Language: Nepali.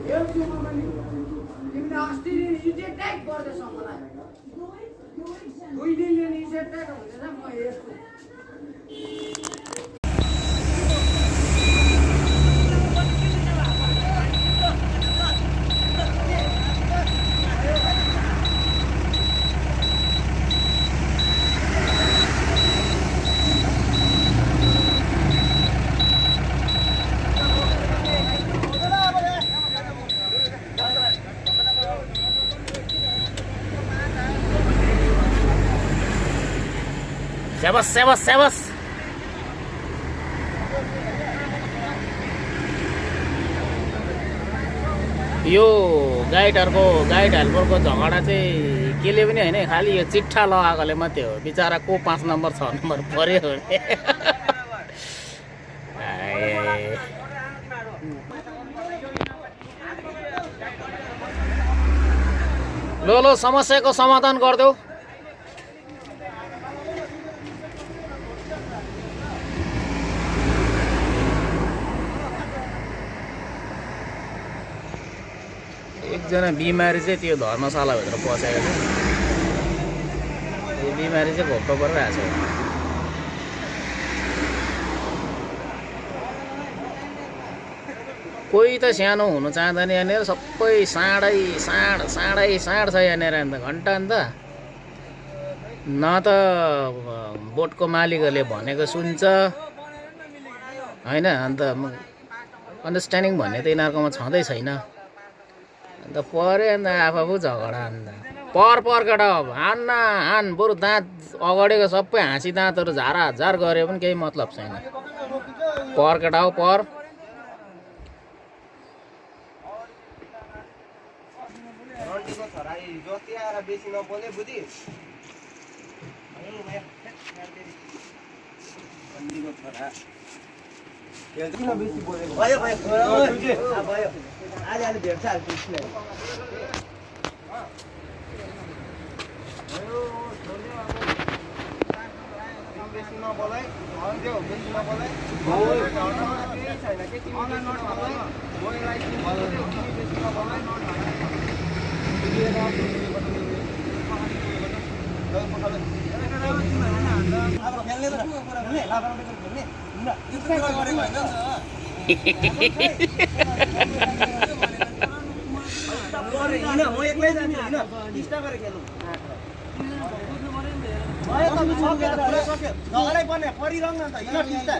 तिमीले अस्ति रिजेक्टै गर्दैछ मलाई 2 दिनले रिजेक्टै हुँदैन म हेर्छु Sebas, sebas, sebas. यो गाइड हेल्परको झगडा चाहिँ केले पनि होइन खालि यो चिट्ठा लगाएकोले मात्रै हो बिचरा को 5 नम्बर 6 नम्बर पर्यो लो समस्याको समाधान गरिदेऊ एकजना बिमारी चाहिँ त्यो धर्मशालाभित्र पसेको छ यो बिमारी चाहिँ घोप्टो परिरहेको छ कोही त सानो हुनु चाहँदैन यहाँनिर सबै साँड छ यहाँनिर अन्त घन्टा अन्त न त बोटको मालिकहरूले भनेको सुन्छ होइन अन्त अन्डरस्ट्यान्डिङ भन्ने त यिनीहरूकोमा छँदै छैन अन्त पऱ्यो अन्त आफू झगडा अन्त पर केटा अब हान बरु दाँत अगाडिको सबै हाँसी दाँतहरू झार गरे पनि केही मतलब छैन पर केटा हो पर आज भेट्छ कृष्ण म एक्लै जान्छु हैन टिस्टा गरे खेलौँ भयो तपाईँ सक्यो झगडै पर्ने परिरहनु न त हैन टिस्टा